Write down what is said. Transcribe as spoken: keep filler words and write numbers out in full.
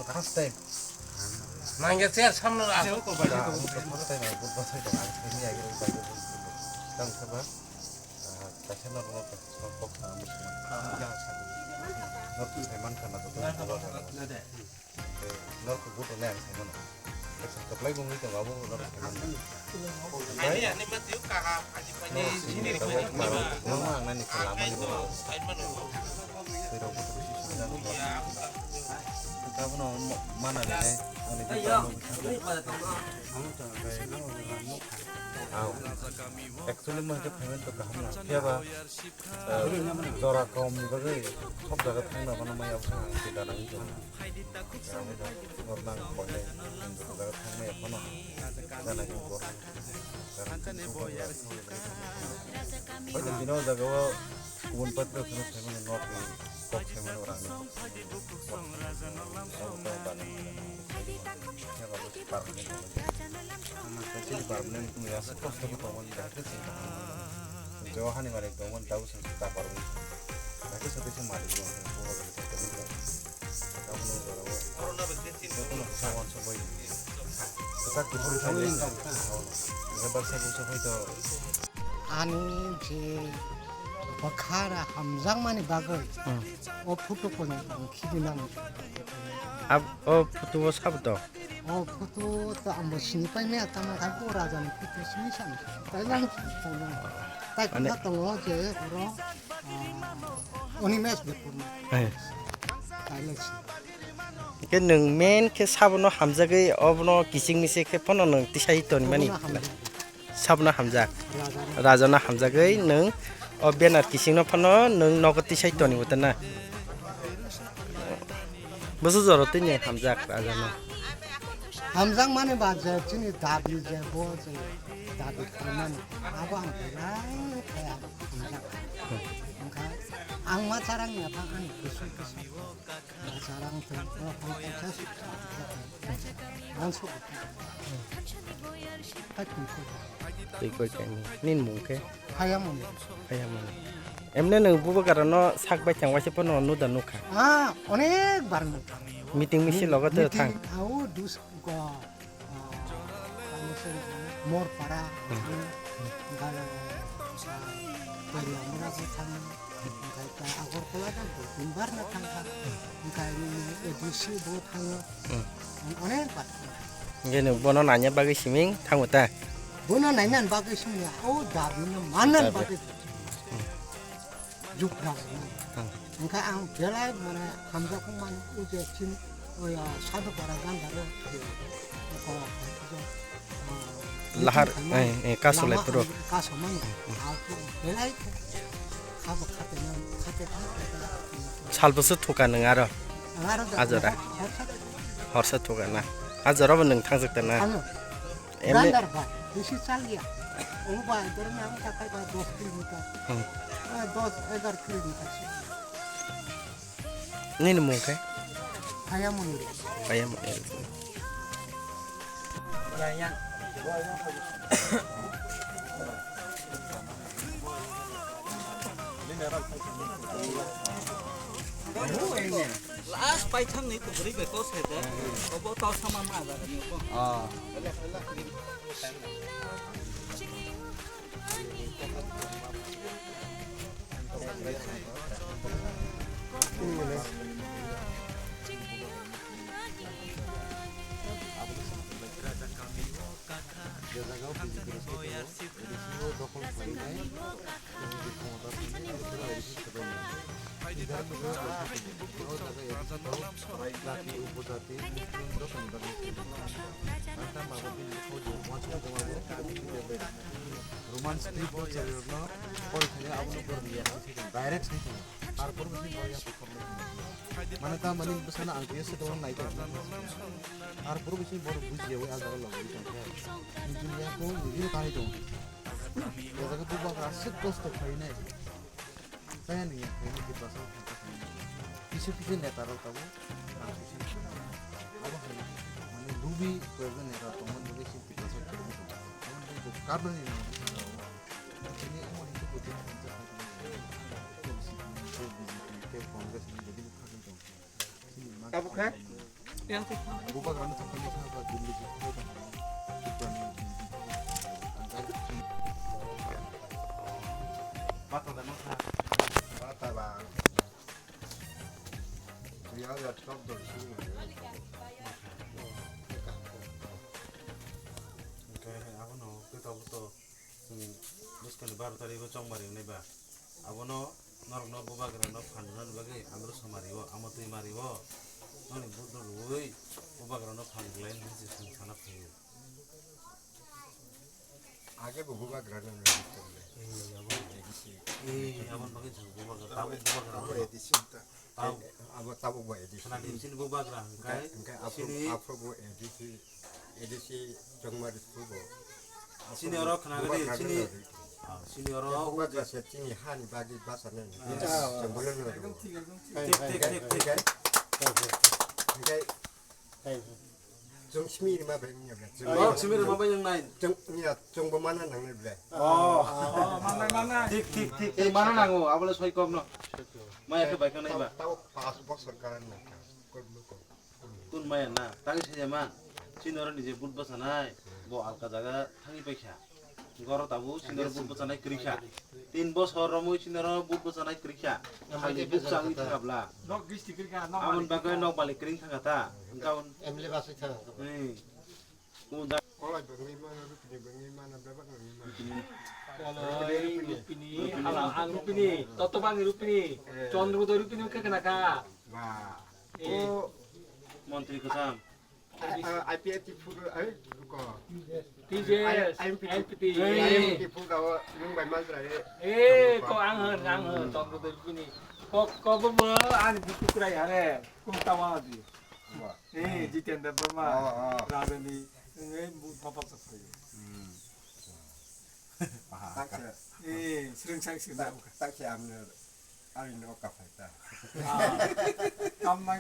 First time. Nangya chair samno ra. First time, ang football sai tong, ang sini agi bai bai. Tang saba, ah, kaisa norok no kok sa ang musi. Norok sai man kana to. Norok buto ne ang sai mano. Kaisa kaplai bung ni tong abo norok sai man. Ani ani mati kaha ani pani sini ri. Norok ang nani kala mani. Sai rok buto bisi sujak. Kabono mana nai ani. Aw. Actually, mo hwnkhe payment to kaham na. Phiya ba, eh, jora kom ni bagwi thop jaga thangna mano maya bwkha ang se gana wngkha. Norok nang koinai, ang jora jaga thangmaya phano gana wngkha. Hoito bini o jaga o kubun paithago phano saimano nok ni kok saimano rang ni kok saimano. Abo to bagwi. Khe ba bo se permanent wngwi. Chini permanent wngwi aswk kosto khe tongmani, dakhe se kaham. Jeo hani malik tongmani, tabuk se ta permanent. Dakhe se teisa malik wngwi bo bagwi se tongmani. Abono jora o. Jotono bwsa uansuk bai. Kwchak kuphur thangwi. Hwnkhe baksa buksa hoito. Ani je bwkha hamjakmani bagwi Hmm. o photo kono ang khibinani. Ab-, o photo o sabo to? O photo to ang bo sini pai maya, tamo khe bo raja ni photo sini sani. Tai lang, tai lang. Tai Ane- kha tongo je oro, ah, Animesh Debbarma. Eh. Tai lang sini. Ke nwng main khe sabono hamjagwi obono kiching miching khe phano nwng tisai toni mani. Obono hamjagwi. Sabna hamjak. Raja. Rajana hamjagwi nwng o banner kisingno phano nwng nogo tisai toni wata na. Busu joro tini hamjak rajana. Hamjak mani ba je chini dabi je bo je dabi khaimani. Abo ang belai khe hamjak. Wngkha ang ma charang ya phang ani kusu kusu. Twi koi kaimi. Nini mung khe? Hayamoni. Hayamoni. Emne nwng bubagrano sak bai thang waisa phano nuda nukha. Ah, onek bar nukha. Meeting misil logo tei thang. Au dus go. Mor para, Gala, Koilamura bo thang, Agartala bo tin bar na thang kha, A D C bo thang, onek bar. Hingke nwng bono naina bagwi siming thango ta? Bono naina bagwi siming, o dabi no manna bagwi. Jukra. Hwnkhe ang belai mane hamjakmani uje chin oya sadhu para gandharo. Lahar, eh, eh, kasu lai puro. Kasu mani. Belai khabo khate khate. Salbwswk thuka nwng aro? Ajora. Horsa thuka na. Ajora bo nwng thangjak ta na. Emni. Gandar bai, bisi chal ya. Omo bai, dorong yang takai bai dos kilometer. Hmm. Ah, dos, egar kilometer. Nini mung khe? Hayamoni. Hayamoni. Ya, ya. Last paithang ni kubri beko sede. Obo tau sama ma jaga ni ko. Ah. Roman script o chwrairokno call khaina abono borok react khe thwng, direct sai thwng. Tarpor bisi borok ya kokor nai thwng. Mane ta mani bwsano ang twiya swkang nai thwng. Tarpor bisi borok bujiya wi ah jaga logi tong khe. Nijini ya kung nijini kanwi tong. O jaga bubagra aswk kosto khainai. Kaya ni ya khainai Tiprasa. Kisu kisu neta rok tabuk. Abo hai mane lubi koyekjon neta tongmani bagwi se Tiprasa. Abo hai kabrani nang. Tini amo hai se buji. Tabuk khe? Bubagrano thangkani khe ba Delhi jikhe ba. Bata da nokha. Bata ba. Dui hajar chobdo sini. Hwnkhe abono khe tabuk to. Chwng bwskangni baro tarigo chongmari wngnai ba. Abono norokno bubagrano phan rwnani bagwi andro samari o, amo twi mari o. Noni buddo rwui bubagrano phan rwlai hwnwi se chwng sana phaio. Age bo bubagrano rwui tongle. Ee, abo. A D C. Ee, aboni bagwi chwng bubagra, tabuk bubagrano. Abo A D C ta. Tau. Abo tabuk bo A D C. Khna di, chini bubagra hwnkhe, hwnkhe, hwnkhe aphuru, chini aphuru bo A D C, A D C chongmari phu bo. Chini oro khna di, bubagra chini, no ah, chini oro bubagra se chini hani bagwi basa nai. Ah. Chwng bono no rw. Thik, thik, thik, thik. Hwnkhe, hwnkhe, Chwng simi rima bai wngya ble. Oh, simi rima bai wng nai. Chwng, ya, chwng bo mana nang nai ble. Oh. Oh, mana, mana. Thik, thik, thik, thik, mana nango, abole soi kom no. Maya khe bai kha nai ba. Tao, tao pas bosor karan nang kha. Kor mo ko. Tun maya na, tangi se man. Chini oro nije but basa nai. Bo alka jaga thangi pai kha. Goro tabuk sinoro but bwchanai kwrwi kha. Tin bosor romwi sinoro but bwchanai kwrwi kha. Khali buk changwi thangabla. Nok bisti kwrwi kha, nok. Aboni bagwi nok bali kwrwi thangkha ta. Hwnkhe aboni M L A baswi thangkha. Hmm. Kubun da- Kolai bwngwi mano, rupini bwngwi mano, bebak bwngwi mano. Kolai, rupini, hala ang rupini, totobang rupini, eh, chondro do rupini wngkha khna kha. Ba. Eh. O montri kwcham. I P F T food, eh, ko. T J S, I M P T. I M P T food abo nung bai mal trai. Eh, ko ang hwn, ang hwn, tong ko doi kuni. Ko, ko bo bo ani bitu krai hare. Ko tawa di. Wa. Eh, Jitendra Burma. Oh, oh. Rajani, eh, bu papa sa sai. Hmm. Aha. Eh, sering sai sing. Tak, tak si amne. Ari no ka phai ta. Ah. Kam mai